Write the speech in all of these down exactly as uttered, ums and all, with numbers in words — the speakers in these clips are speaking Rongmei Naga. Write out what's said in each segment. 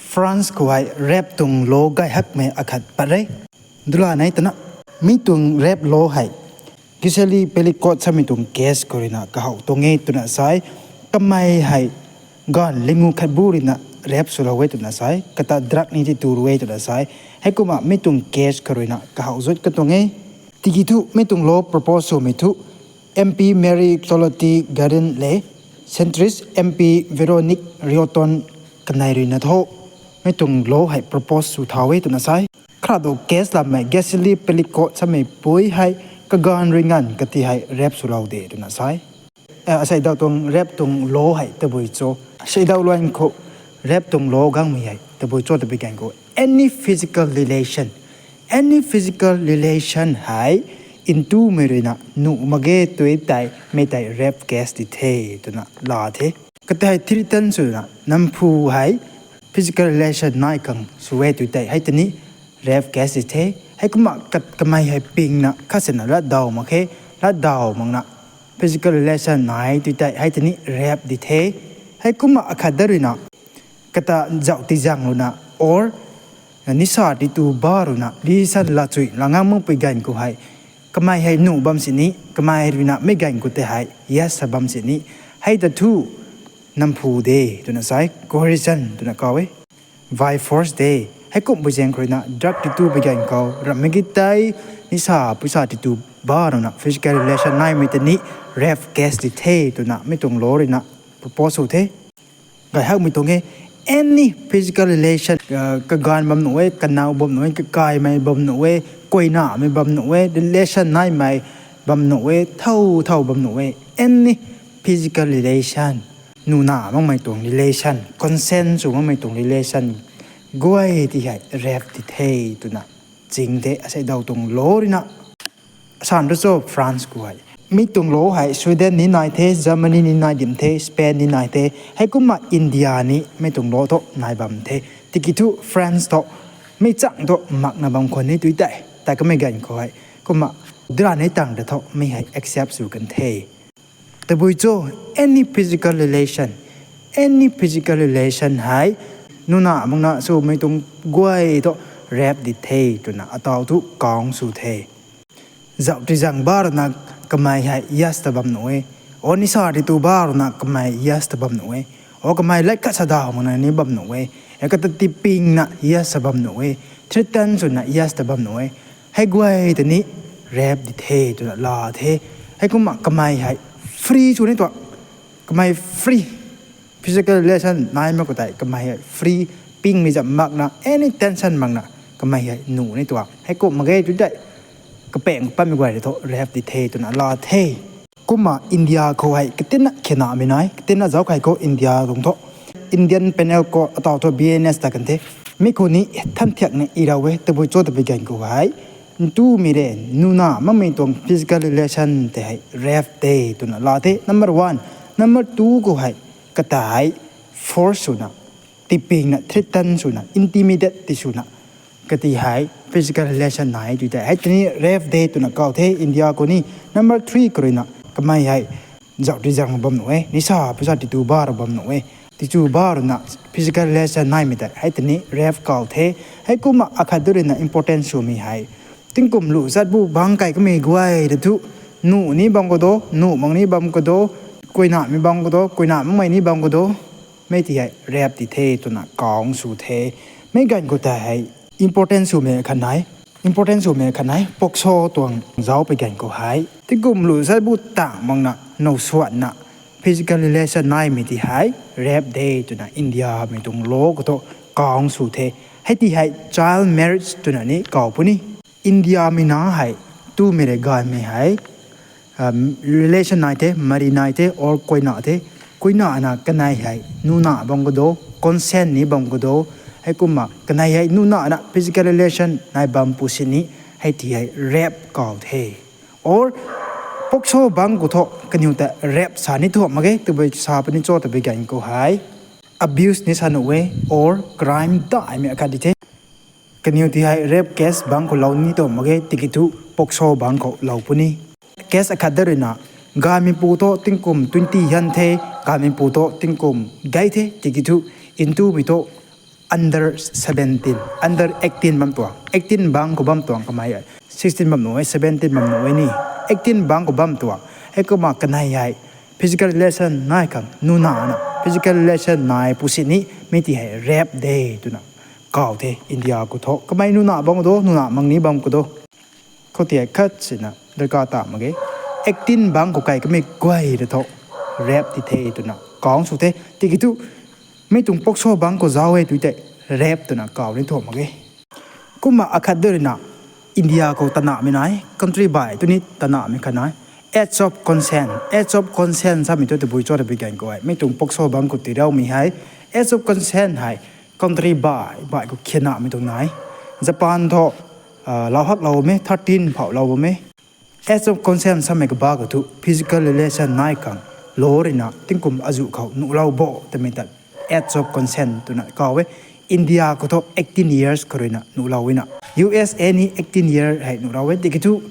France khou hei rape tuang law gay hakmei akhat pat re. Dula nei twna, mi tuang rape law hei Gisèle Pelicot samei tuang case khou ruina kahaw tuang e twna sai. Kamei hei gaanv lingu khat bu ruina rape swlou e twna sai, kata drug ni ti tu ru e twna sai. Heikumna mi tuang case khou ruina kahaw zut katuang e. Tiki thu mi tuang law propose swmei thu M P Marie-Claude Gaudin le centrist M P Véronique Riotton kanei ruina tho mi tuang law hei propose sw thau e twna sai. Khradu case lammei Gisèle Pelicot samei pui hei kagaanv rui nganv kati hei rape swlou de twna sai. Aseidaw tuang rape tuang law hei tabui cho? Aseidaw luan khou rape tuang law gangmei hei tabui cho tabui gan khou, any physical relation, any physical relation hei ntumei ruina nuh mak ge tui tei mei tei rape case di the twna la the. Kata hei threaten swna namphu hei physical relation nai khang sw e tui tei hei tini rape case di the. Heikumna kamei hei pingna khatsina latdaw mak khe, latdaw makna physical relation nai tui tei hei tini rape di the. Heikumna akhat da ruina kata zauh tizang luna or nisa titu ba ruina relation lachui la ngam makpui gan khou hei kamei hei nuh bam sini, kamei ruina mei gan khou tei hei yes sa bam sini, hei ta thu namphu de twna sai, coercion twna kaw e. By force de. Heikumhpui zaeng khou ruina drug titu pui gan khou rammei ki tei nisa puisa titu ba ruina physical relation naimei tei ni rape case di the twna mi tuang law ruina propose sw the. Gay hakmei tuang e, any physical relation, kagaanv bam nuh e, kanow bam nuh e, kakaimei bam nuh e, kuaynamei bam nuh e, relation naimei bam nuh e, thow thow bam nuh e, any physical relation, nuna makmei tuang relation, consent sw makmei tuang relation guay ti hei rape di the twna ching the aseidaw tuang law ruina. San tu cho France khou hei mi tuang law hei Sweden ni nai the, Germany ni nai dim the, Spain ni nai the. Heikumna India ni mi tuang law thu nai bam the. Tiki thu France thu mi chang thu makna bam khwan ni tui tei, tei kamei gan khou hei kumna dra ni tang ta thu mi hei accept sw kan the. Tabui cho, any physical relation, any physical relation hei nuna makna swmei tuang guay thu rape di the twna ataw thu kang sw the. Zauh tizang ba ruina kamei hei yes ta bam nuh e. O nisa titu ba ruina kamei yes ta bam nuh e. O kamei lat khat sa daw makna ni bam nuh e. E kata tipingna yes ta bam nuh e. Threaten swna yes ta bam nuh e. Hei guay ta ni rape di the twna la the. Heikumna kamei hei free sw ni tuang. Kamei free physical relation nai mak khou tei kamei hei free pingmei zam makna, any tension makna kamei hei nuh ni tuang. Heikumna mak ge tui tei kapang pammei guay ta thu rape di the twna la the. Kumna India khou hei katinna khenamei nai, katinna zauc kei khou India tuang thu Indian Penal Code ataw thu B N S ta kan the. Mi khou ni than thiakna i ra e, tabui cho tabui gan khou hei ntumei rui nuna makmei tuang physical relation tei hei rape de twna la the, number one. Number two khou hei kata hei force swna, tipingna threaten swna, intimidate ti swna kati hei physical relation nai tui tei hei tini rape de twna kaw the India khou ni. Number three khou ruina kamei hei zauh tizang bam nuh e, nisa puisa titu ba ru bam nuh e. Titu ba ruina physical relation naimei tei hei tini rape kaw the. Heikumna akhat tu ruina important swmei hei tingkum lu zat bu bang kai kamei guay ta thu nuh ni bam khou do, nuh mak ni bam khou do, kuaynamei bam khou do, kuayna makmei ni bam khou do, mei ti hei rape di the twna kang sw the. Mei gan khou tei hei important swmei khat nai, important swmei khat nai POCSO tuang zauc pui gan khou hei tingkum lu zat bu tang makna now suanna physical relation naimei ti hei rape de twna India mei tuang law khou thu kang sw the. Hei ti hei child marriage twna ni kaw puni. India mei na hei tumei rui gaymei hei relation nai the, mari nai the or kuayna the. Kuaynana kanei hei nuna bam khou do, consent ni bam khou do. Heikumna kanei hei nunana physical relation nai bam pu sini hei ti hei rape kaw the. Or POCSO bang khou thu kaniw ta rape sa ni thu mak ge, tabui sa puni cho tabui gan khou hei abuse ni sa nuh e or crime daihmei akhat di the. Kaniw ti hei rape case bang khou lou ni thu mak ge, tiki thu POCSO bang khou lou puni. Case akhat da ruina gaymeipu thu tingkum twenty han the, gaymeipu thu tingkum gay the, tiki thu ntumei thu under seventeen, under eighteen bam tuang, eighteen bang khou bam tuang kamei e. Sixteen bam nuh e, seventeen bam nuh e ni. Eighteen bang khou bam tuang. Heikumna kanei hei physical relation nai khang nuna na, physical relation nai pu sini, mi ti hei rape de twna kaw the India khou thu. Kamei nuna bam khou do, nuna mangni bam khou do. Khou ti hei khat sina darkar ta mak ge. Eighteen bang khou kai kamei guay ta thu rape ti the twna kaw sw the. Tiki thu mi tuang POCSO bang khou zauc e tui tei rape twna kaw ni thu mak ge. Kumna akhat de ruina India khou tanamei nai, country bai tu ni tanamei khat nai. Age of consent, age of consent samei thu tabui cho ta bi gan khou e. Mi tuang POCSO bang khou tiraumei hei, age of consent hei country bai bai khou khanamei tuang nai. Japan thu lau hak lou bammei thirteen phou lou bammei. Age of consent samei kaba khou thu physical relation nai khang law ruina tingkum azuh khou nuhlou bo twmei ta age of consent twna kaw e. India khou thu eighteen years khou ruina nuhlou na. U S A ni eighteen year hei nuhlou e. Tiki thu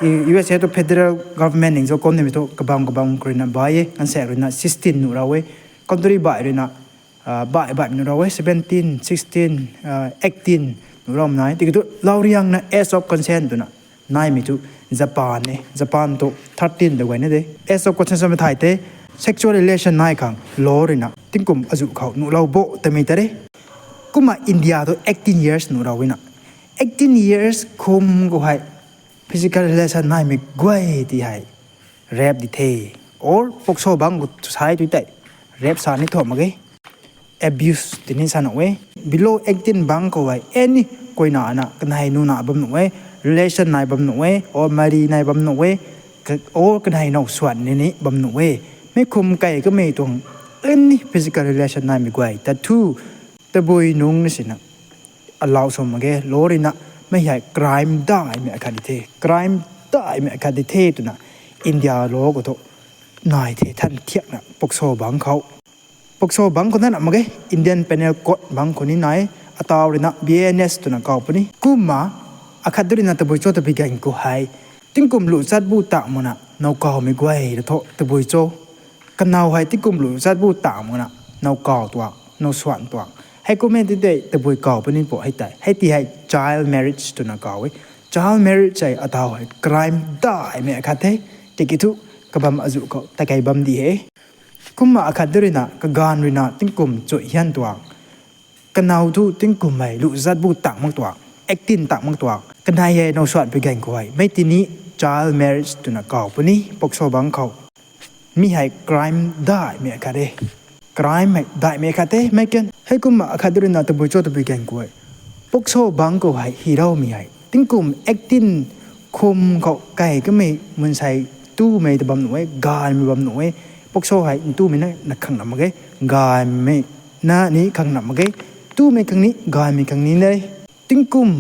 U S A thu federal government ning zo kum nimei thu kabam kabam khou ruina bai e, kansaek ruina sixteen nuhlou e. Country bai ruina bai bai nuhlou e, seventeen, sixteen, eighteen nuhlou nai. Tiki thu lau riangna age of consent twna naimei thu Japan e. Japan thu thirteen ta guay na de. Age of consent samei thei tei sexual relation nai khang law ruina tingkum azuh khou nuhlou bo twmei ta re. Kumna India thu eighteen years nuhlou na. Eighteen years khum khou hei physical relation naimei guay ti hei rape di the. Or POCSO bang khou sai tui tei rape sa ni thu mak ge. Abuse tini sa nuh e. Below eighteen bang khou hei any koina na kanei nuna bam nuh e, relation nai bam nuh e, or marry nai bam nuh e, or kanei now swan ni ni bam nuh e. Mi khum kai kamei tuang any physical relation naimei guay ta thu tabui nungc na sina allow sw mak ge, law ruina. Mi hei crime daihmei akhat di the, crime daihmei akhat di the twna India law khou thu nai the than thiakna POCSO bang khou. POCSO bang khou na mak ge, Indian Penal Code bang khou ni nai, ataw ruina B N S twna kaw puni. Kumna akhat de ruina tabui cho ta bi gan khou hei tingkum luh chat bu tak makna now kawmei guay ta thu tabui cho. Kanow hei tingkum luh chat bu tak makna now kaw tuang, now swan tuang. Heikumna ti tei tabui kaw puni pu hei tei. Hei ti hei child marriage twna kaw e. Child marriage hei ataw hei crime daihmei akhat the. Tiki thu kabam azuh khou takei bam di he. Kumna akhat de ruina kaganv ruina tingkum chuih hian tuang. Kanow thu tingkum hei luh chat bu tak mak tuang, eighteen tak mak tuang. Kanei hei now swan pi gan khou hei mi ti ni child marriage twna kaw puni POCSO bang khou. Mi hei crime daihmei akhat e. Crime hei daihmei akhat the, mei kan. Heikumna akhat de ruina tabui cho ta bi gan khou e. POCSO bang khou hei hiroumei hei tingkum eighteen khum khou kai kamei mansei ntumei ta bam nuh e, gaanvmei bam nuh e. POCSO hei ntumei na na khang na mak ge, gaanvmei na ni khang na mak ge. Ntumei khang ni, gaanvmei khang ni de. Tingkum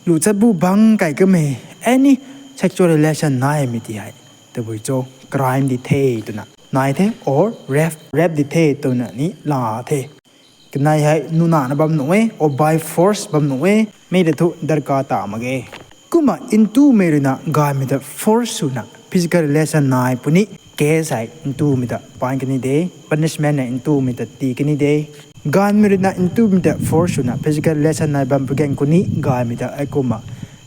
luh chat bu bang kai kamei any sexual relation naimei ti hei tabui cho, crime di the twna nai the, or rape, rape di the twna ni la the. Kanei hei nuna na bam nuh e, or by force bam nuh e, mi ta thu darkar ta mak ge. Kumna ntumei ruina gaanvmei ta force swna physical relation nai puni case hei ntumei ta pan kani de, punishment hei ntumei ta tii kani de. Gaanvmei ruina ntumei ta force swna physical relation nai bam pi gan khou ni gaanvmei ta heikumna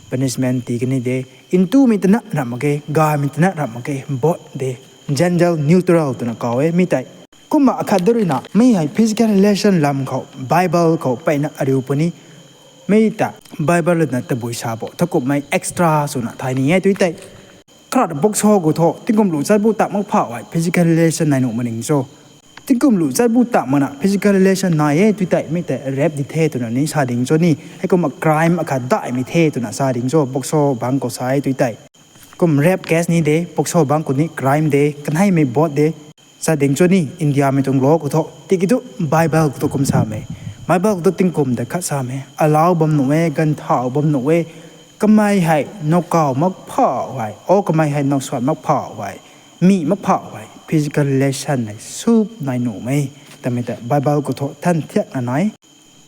punishment tii kani de. Ntumei ta na ram mak ge, gaanvmei ta na ram mak ge, both de. Gender neutral twna kaw e mi tei. Kumna akhat de ruina mi hei physical relation lam khou Bible khou mpeyna ariu puni. Mi ta Bible ruina tabui sa bo tha kummei extra swna thay ni e tui tei. Kharat POCSO khou thu tingkum luh chat bu tak mak phau hei physical relation nai nuh mak ning cho. Tingkum luh chat bu tak makna physical relation nai e tui tei mi tei rape di the twna ni sa ding cho ni. Heikumna crime akhat daihmei the twna sa ding cho POCSO bang khou sa e tui tei. Kum rape case ni de, POCSO bang khou ni crime de, kanheimei both de. Sa ding cho ni, Indiamei tuang law khou thu. Tiki thu Bible khou thu kum samei. Bible khou thu tingkum ta khat samei. Allow bam nuh e, ganvthau bam nuh e. Kamei hei now kaw mak phau hei, or kamei hei now swan mak phau hei, mi mak phau hei, physical relation hei sw nai nuhmei. Tamei ta Bible khou thu than thiakna nai.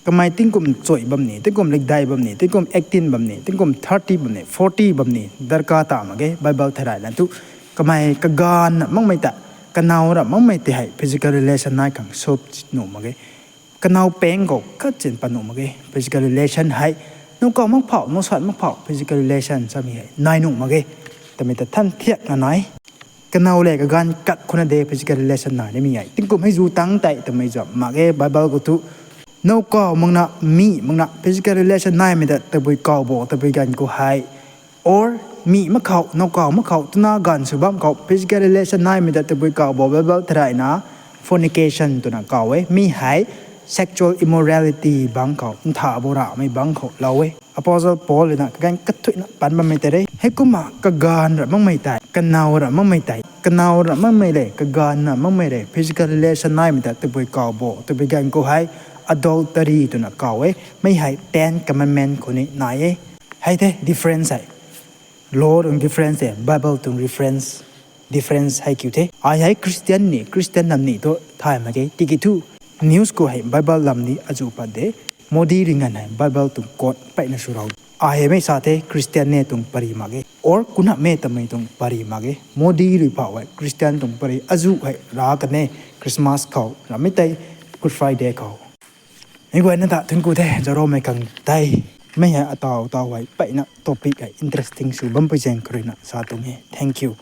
Kamei tingkum chuih bam ni, tingkum likdai bam ni, tingkum eighteen bam ni, tingkum thirty bam ni, forty bam ni darkar ta mak ge, Bible theilayna thu. Kamei kagaanv na makmei ta, kanow ra makmei tei hei physical relation nai khang sw nuh mak ge. Kanow pang khou khat chin pat nuh mak ge physical relation hei. Now kaw mak phau, now sat mak phau physical relation samei hei nai nuh mak ge. Tamei ta than thiak na nai. Kanow le kaganv kat khou na de physical relation nai nimei hei. Tingkum hei zu tang tei tamei zam mak ge Bible khou thu. Now kaw makna, mi makna physical relation naimei ta tabui kaw bo, tabui ganv khou hei. Or mi mak khou, now kaw mak khou, twna ganv sw bam khou physical relation naimei ta tabui kaw bo Bible tharayna fornication twna kaw e. Mi hei sexual immorality bang khou, ntha bo ramei bang khou lou e. Apostle Paul na kaganv kathuina pan bammei tei re. Heikumna kaganv ra makmei tei, kanow ra makmei tei, kanow ra makmei le kaganv ra makmei le physical relation naimei ta tabui kaw bo, tabui ganv khou hei adultery twna kaw e. Mi hei Ten Commandment khou ni nai e. Hei the difference hei. Law tuang difference e, Bible tuang reference, difference hei kiu the. Ai hei Christian ni, Christian nam ni thu thay mak ge. Tiki thu news khou hei Bible lam ni azu pat de. Modi rui nganv hei Bible tuang quote mpeyna sw rau. Ai hei mei sa the Christian ne tuang pary mak ge. Or kunamei tamei tuang pary mak ge. Modi rui phau hei Christian tuang pary azu hei ra kan e. Christmas khou, ramei tei Good Friday khou. Mi guayna ta thun ku the, zaroumei khang tei. Mei hei ataw taw hei mpeyna topic hei interesting sw bampui zaeng kharuina sa tuang e. Thank you.